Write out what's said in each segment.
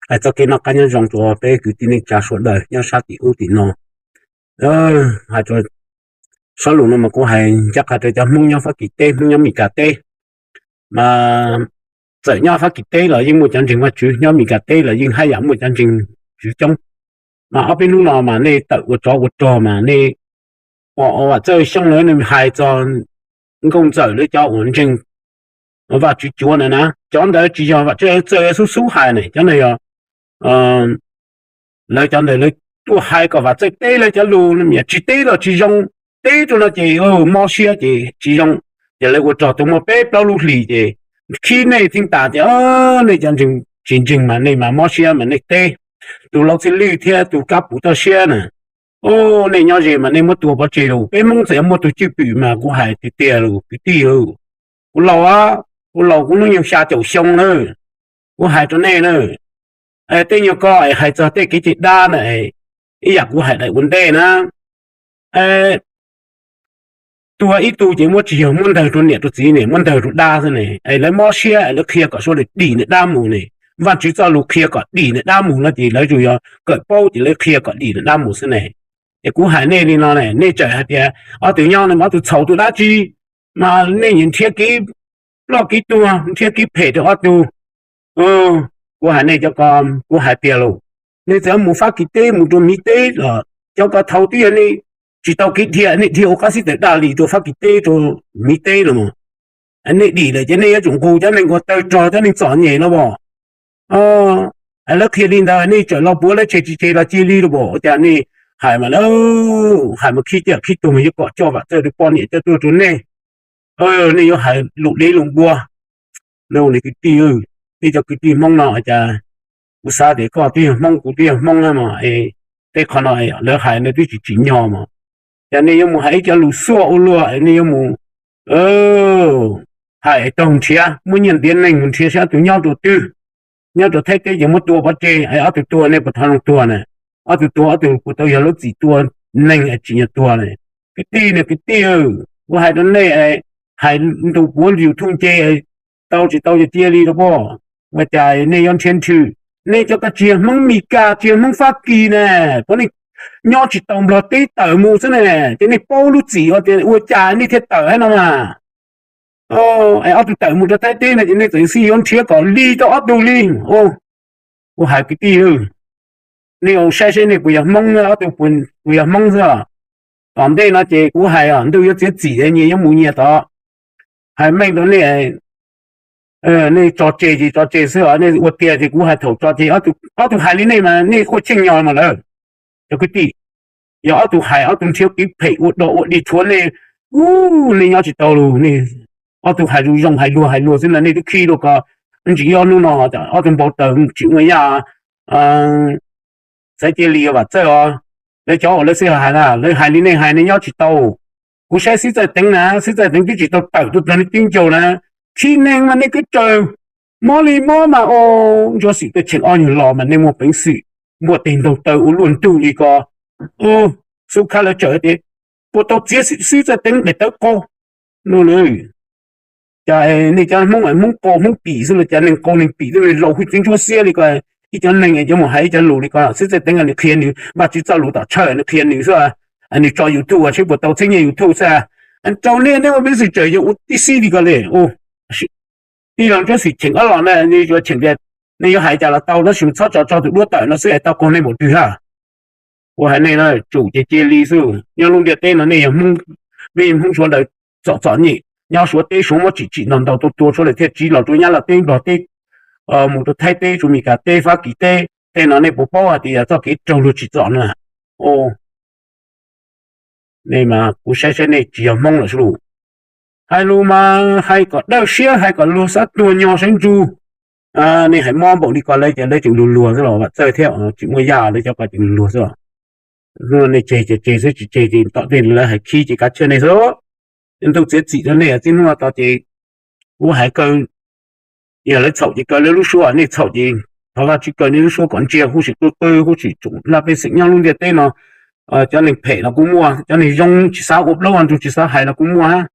Hais txoj kev noj qab nyob zoo rau peb kwv tij neej tsa sawv daws nyob sab tim ub tim no. Hais rau sab lus no mas kuv hais ncaj qha rau cov Hmoob nyob Fab Kis teb, Hmoob nyob Mes Kas teb. Mas txawm nyob Fab Kis teb los yeej muaj cov ntseeg Vajtswv, nyob Mes Kas teb los yeej haj yam muaj cov ntseeg Vajtswv coob. Mas ob peb hnub no mas nej tawm ua tsov ua rog mas nej, Vam Txawj Xyooj lawv hais txog Nkauj Ntxawm lawv cov uas ntseeg Vajtswv cuav na na, cov ntawd tsis yog Vam Txawj Xyooj xub xub hais ne, cov ntawd yog lawv cov ntawd lawv tuaj hais kom Vam Txawj teb lawv cov lus, tsis teb los tsis zoo, teb rau no ces mob siab ces tsis zoo. Ces lawv ua rog tau muaj peb plaub lub hlis ces khib nej txheeb tas tias nej cov tsis ntseeg mas nej mas mob siab mas nej teb. Tus Lauj Txhiaj Lwj thiab tus Kab Puv Toj Siab na, nej nyob ze mas nej muab tua pov tseg lawm. Peb Hmoob txawm yuav muaj tus cwj pwm mas kuv hais tiag tiag lawm kwv tij, kuv laus, kuv laus kuv hnub nyoog xya caum xyoo na, kuv hais rau nej na, tej nyuag ko es hais txog tej kev cai dab na, ib yam kuv hais daim ua ntej na, tuag ib tug ces muab tsis yog muab ntawg rau niam rau txiv ne, muab ntawg rau dab xwb ne, es lawv mob siab es lawv qhia kom sawv daws dim niam dab mus ne. Vajtswv txoj lus qhia kom dim niam dab mus no ces lawv tsuas yog kawm paub ces lawv qhia kom dim niam dab mus xwb ne. Es kuv hais nej li no ne, nej tseem hais tias ob tug nyob no ob tug txhaum tus dab tsi, mas nej nyiam nrhiav kev ploj kev tuag, nrhiav kev phem rau ob tug. Kuv hais nej cov ko, kuv hais tiag lawm, nej txawm mus Fab Kis teb mus rau Miv teb los cov ko thaum twg yog nej tsis tau kev dhia, nej dhia ua qab xib taws daj li rau Fab Kis teb rau Miv teb no, nej dim lawm ces nej yuav tsum nqus cov neeg uas tawg rog cov neeg txom nyem no as. Lawv qhia li ntawd nej tseem los puav lawv tseg tsis tseg los cia li los as. Ua cas nej hais mas hais mas khib caj khib tuag mas yuav kom coj Vam Txawj tus poj niam coj tuaj rau nej, nej yuav hais lus dev lus npua. Kwv tij, nej cov kwv tij Hmoob no cas kuv xav tias koj twb yog Hmoob kuv twb yog Hmoob no, tej qho no lawv hais nej twb tsis tsim nyog mas, cas nej yuav mus hais ib cov lus xuaj ua luaj, nej yuav mus hais raug nrhiav, muab nyiaj ntiav neeg mus nrhiav saib ob tug nyob rau twg. Nyob rau Thaib teb ces muab tua pov tseg, ob tug tuag nej puas thov zoo tuag na? Ob tug tuag ob tug puas tau yog lub txim tua neeg tsim nyog tuag na? Kwv tij ne kwv tij, kuv hais rau nej, hais ntu puav YouTube nce, tau tsis tau cia li rau poj. Ua cas nej yuav nrhiav nrhw, nej cov ko tsis yog Hmoob Mes Kas tsis yog Hmoob Fab Kis ne, puav leej nyob tsis tau Nplog teb tawm mus xwb ne, ces nej paub lub txim ua cas nej thiaj tawm hab no mas. Ob tug tawm mus rau Thaib teb no ces nej txawm xij yuav nrhiav kom lig rau ob tug li. Kuv hais kwv tij, nej saib seb nej puas yog Hmoob, ob tug puas yog Hmoob xwb. Tom ntej no ces kuv hais ntuj yuav txiav txim nyias yuav mus nyias tod. Hais meej rau nej, nej tso tseg ces tso tseg xwb, nej ua tiag ces kuv hais thaum tso tseg, ob tug hais li nej mas nej quaj cheej nyo mas lawm. Cov kwv tij, yog ob tug hais ob tug nrhiav kev phem ua dog ua dig rhuav nej, u, nej nyob tsis tau lawm. Ob tug hais zoo zoo hais luag hais luag xwb na, nej twb khib rau ko. Ntsis ob hnub no ob tug npau taws tsis muaj yaj, xav cia li Vam Txawj os. Lawv cov uas lawv xib hawb hais na, lawv hais li nej hais nej nyob tsis tau. Kuv saib xib txawj teev na, xib txawj teev twb tsis tau tawm tuaj txog nej tib ncaug na, khib neeg mas nej kwv raws, mob li mob mas u, ntsuab xim tuaj cheem ob nyuag los mas nej muaj peev xwm npuaj teg ntaug taw ua luaj ntug li ko. Xub khab lawv tsawm tias puas tau txiav xib txawj teev daim tawv qaug no. Cas nej cov Hmoob, Hmoob qau Hmoob pim xwb los cas neeg qau neeg pim twb laus hwj txwv ntsuab xiab li ko. Ib cov neeg cov mus hais ib cov lus li ko, xib txawj teev nws qhia nws Vajtswv txoj lus tom tshawj nws qhia nws xwb, nws tso YouTube seb puas tau txheeb nyiaj YouTube xwb. Rau nej, nej ua peev xwm tsawm yog ua tib xib li ko li. Tij laug ntsuab xim cheem ob los na, nej yuav cheem tias nej yuav hais cas los tau, tab sis txhob tso tso tus duab tawm no xwb es tau qaug nej npaum twg ha. Kuv hais nej na, tsum ces cia li xwb. Nyob lub ntiaj teb no nej yog Hmoob, nej Hmoob Suav ntawd txom txom nyem, nyob Suav teb Suav muab tsim tsim ntaus ntaus tua tua suav lawm thiaj tsiv los rau Nyab Laj teb Nplog teb, mus rau Thaib teb, rau Mes Kas teb, Fab Kis teb, tej no nej puas paub hais tias yog txoj kev raug luag tsim txom na? Nej mas kuv saib saib nej tsis yog Hmoob lawm sub. Hais lus mas hais kom dawb siab, hais kom luag xav tuag nyog saib ntsug. Nej hais mob npaum li ko lawv ces lawv tseem luag luag xwb los, Vam Txawj thiab tsis muaj yaj lawv cov ko tseem luag luag xwb los. Nej tseg ces tseg xwb, tsis tseg ces tom tej lawv hais khib ces kav tsij nej xwb. Ntuj txiav txim rau nej txij hnub no tod ces kuv hais kaw, yog lawv txhaum ces kaw lawv lub suab, nej txhaum ces thov Vajtswv kaw nej lub suab kom ntsia huv si qw qw huv si tsoom laj pej xeem nyob lub ntiaj teb no. Cov neeg phem los kuj muaj, cov neeg zoo tsis xav ua plaub ua ntug tsis xav hais los kuj muaj hab.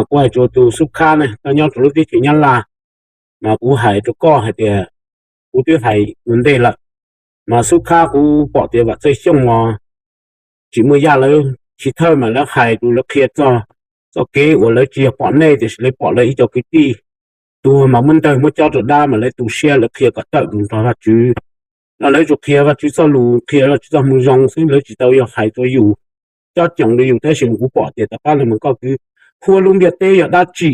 Kuv hais rau tus xub khab na, koj nyob rau lub teb chaws Nyab Laj, mas kuv hais rau koj hais tias kuv twb hais ua ntej lawm. Mas xub khab kuv pom tias Vam Txawj Xyooj os, tsis muaj yaj lawv, tsis thawj mas lawv hais rau lawv qhia txog txoj kev uas lawv tsis yog pom nej tiam sis lawv pom lawv ib co kwv tij tuag mas muab ntawg muab cob rau dab mas lawv tu siab lawv qhia kom tawm mus nrog Vajtswv. No lawv tsuas qhia Vajtswv txoj lus qhia Vajtswv txoj moo zoo xwb, lawv tsis tau yog hais rau yus, cob coos rau yus tab sis kuv pom tias tom qab no mas koj kwv huab lub ntiaj teb yog dab tsi.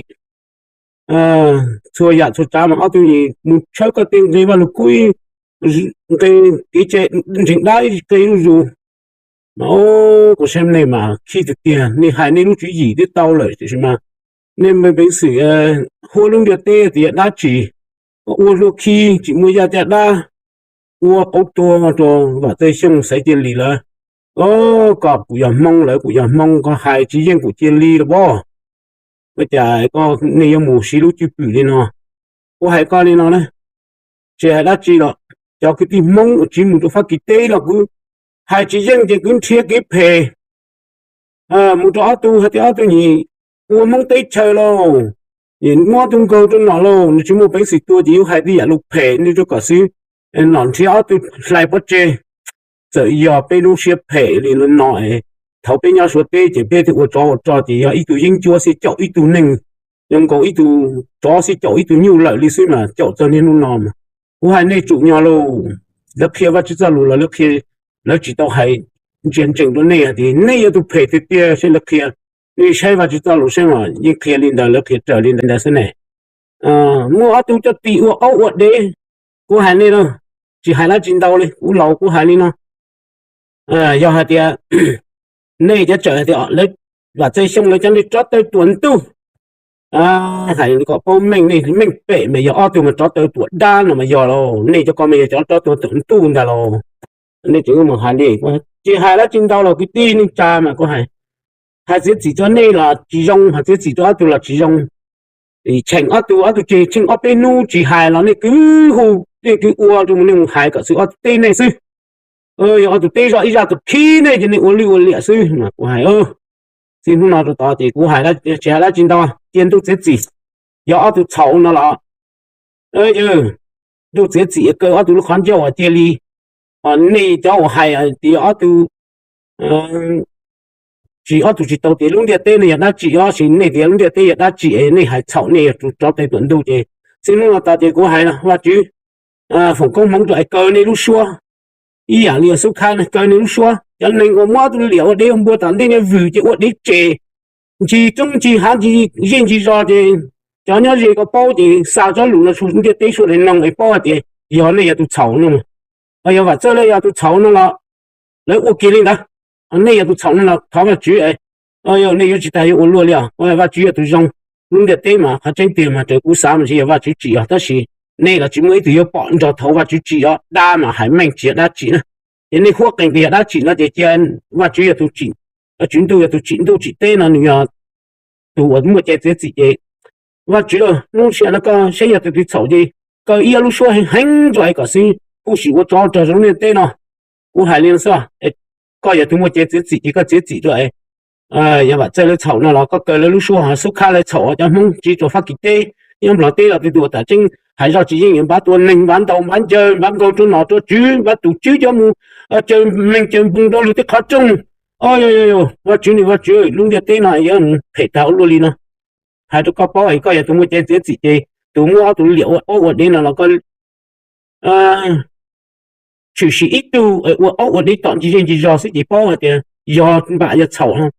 Txhua yam txhua tsav mas ob tug mus tshawb koj tej nqe Vaj Lug Kub, nqe kev cai ntseeg dab ib qe zuj zus. Mas kuv saib nej mas khib tiag tiag, nej hais nej lub tswv yim twb tau lawm tiam sis mas nej peev xwm huab lub ntiaj teb tias yog dab tsi, ua hlua khi tsis muaj yaj caj dab, ua qauv tuag rau Vam Txawj Xyooj Xaiv Cia Lis lawm. Koj kuv yog Hmoob lawv kuv yog Hmoob, koj hais tsis yeej kuv cia li los pob. Ua cas koj nej yuav mus siv lub cwj pwm li no? Kuv hais koj li no na, tsis hais dab tsi los cov kwv tij Hmoob uas tsiv mus rau Fab Kis teb los kuv hais tsis yeej ces kuv nrhiav kev phem mus rau ob tug hais tias ob tug nyim ua Hmoob teb chaws lauj, muab ob tug nkaug rau nom lauj, nws tsis muaj peev xwm tua ces yuav hais tej yam lus phem nej rau kom xwb, nom nrhiav ob tug hlais pov tseg. Txawm yog peb lub siab phem li no, thaum peb nyob Suav teb ces peb thiaj ua tsov ua rog ces yog ib tug yeeb ncuab xij caum ib tug neeg, zoo nkaus ib tug tsov xij caum ib tug nyuj lawm li xwb mas caum txog niaj hnub no mas. Kuv hais nej tsum nyog lauj, lawv qhia Vajtswv txoj lus los lawv qhia, lawv tsis tau hais ntsia ntsees rau nej hais tias nej yog tus phem tiag tiag seb lawv qhia. Nej saib Vajtswv txoj lus seb mas yeej qhia li ntawd, lawv qhia raws li ntawd xwb ne. Muaj ob tug coj tim ua aub ua dev, kuv hais nej na, tsis hais dab tsi ntau li, kuv laus kuv hais li no. Yog hais tias nej cov txawm hais tias lawv Vam Txawj Xyooj lawv cov nej rov taw tuam ntuj, hais kom paub meej, nej meej pem mas yog ob tug mas rov taw tuam dab no mas yog lauj, nej cov ko mas yog cov rov taw tuam ntuj ntag lauj. Nej tseem mus hais li, tsis hais dab tsi ntau los kwv tij neej tsa mas kuv hais, hais txiav txim rau nej los tsis zoo, hais txiav txim rau ob tug los tsis zoo. Tsheej ob tug, ob tug tseg tsheej ob peb hnub tsis hais los nej kwv hu, nej kwv ua rau mus, nej mus hais kom xwb ob tug teb nej xwb. Yog ob tug teb zoj ib zaj tus khib nej ces nej ua lwj ua liam xwb mas kuv hais. Txij hnub no rau tod ces kuv hais tsis hais dab tsi ntau, cia ntuj txiav txim. Yog ob tug txhaum no los, yog ntuj txiav txim kaw ob tug lub qhov ncauj cia li. Nej cov uas hais tias ob tug tsis, ob tug tsis tau tias lub ntiaj teb no yog dab tsi, tab sis nej tias lub ntiaj teb yog dab tsi es nej hais txhaum nej yog rov taw tuam ntuj ces txij hnub no tod ces kuv hais Vajtswv foom koob hmoov rau es kaw nej lub suab. Ib yam li xub khab kaw nej lub suab, cov neeg uas muab ob tug liam ua dev ua npua tom ntej nej vwm ces ua dev tseg, ncig roob ncig hav ncig zej ncig zos ces cov nyob ze ko paub ces xa tsob lus no rau ntiaj teb sawv daws noog es paub hais tias yog nej yog tus txhaum no, yog Vam Txawj lawv yog tus txhaum no los lawv ua kiag li ntawd. Nej yog tus txhaum no los thov Vajtswv, yog nej yuav tsis tas yuav ua luaj li os. Vajtswv yog tus zoo, lub ntiaj teb mas qhov tseeb tiag mas raws kuv xav mas tsis yog Vajtswv tsim os, tab sis nej los tsis muaj ib tug yuav pom nrog thaum Vajtswv tsim os, dab mas hais meej tsis yog dab tsim na. Ces nej huab qees tias yog dab tsim no ces cia Vajtswv yog tus tsim, Vajtswv ntuj yog tus tsim ntuj tsim teb no, nws yog tus uas muaj cai txiav txim ces Vajtswv, hnub sia no koj saib yog tus twg txhaum ces kaw ib ob lub suab heev heev rau es kom xwb, kuj sim ua tsov rog rau lub ntiaj teb no. Kuv hais li no xwb, koj yog tus muaj cai txiav txim ces koj txiav txim rau es yog Vam Txawj lawv txhaum no los koj kaw lawv lub suab, ho xub khab lawv txhaum cov Hmoob tsiv rau Fab Kis teb, nyob Nplog teb los twb tuaj tam tseeb hais zoj tsis yeej, npab tua neeg, npab ntaus, npab ncaws, npab nkaug rau nom rau tswv, npab tus tswv cov mus caw meej caw npoog rau lwm tej qhov rooj. Vajtswv, nws Vajtswv, lub ntiaj teb no yuav phem tag ua luaj li no. Hais rau koj paub es koj yog tus muaj cai txiav txim ces tus muab ob tug liam ua aub ua dev no los koj tshwm sim ib tug ua aub ua dev tom ncig zej ncig zos xwb ces paub hais tias yog npam yog txhaum.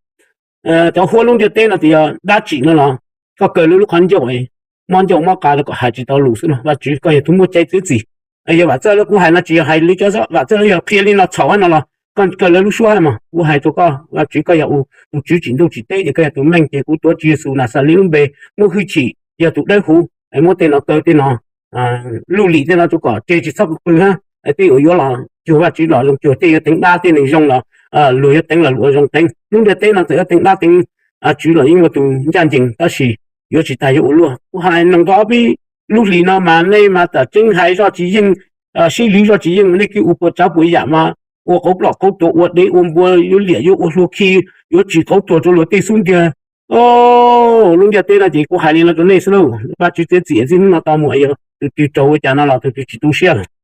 Cov huab lub ntiaj teb no tias yog dab tsim no los koj kaw lawv lub qhov ncauj, mob ncauj mob qa rau kom hais tsis tau lus xwb no. Vajtswv, koj yog tus muaj cai txiav txim. Yog Vam Txawj lawv, kuv hais no tsis yog hais li cov Vam Txawj lawv yog qhia li no txhaum no los koj kaw lawv lub suab mas. Kuv hais rau koj, Vajtswv, koj yog tus tswv tsim ntuj tsim teb ces koj yog tus meej ces kuv tuav Tswv Yexus Naxales lub npe muaj hwj chim yog tus dawb huv es muab tej no kaw tej no, lub lim tej no rau kom tseg tsis txhob pw pw hab. Tej uas yuav los cuag Vajtswv los zoo cuag, tej yuav teev dab tej neeg zoo los luag yuav teev los luag zoo teev. Lub ntiaj teb no txawm yuav teev dab teev tswv los yeej muaj tus ncaj ncees tab sis yuav tsis tas yuav ua luaj. Kuv hais noog rau ob peb lub hlis no mas nej mas tam tseeb hais zoj tsis yeej, sib lwv zoj tsis yeej, nej kuj ua puas tsav puas yam mas ua qauv plom qauv tuag, ua dev ua npua, yuav liam yuav ua hlua khi, yuav tsim qauv tuag rau luag tej xub ntiag. Lub ntiaj teb no ces kuv hais li no rau nej xwb lauj. Vajtswv txiav txim txij hnub no tau mus, yog tus twg raug ua cas no los tus twg tsis tu siab lawm.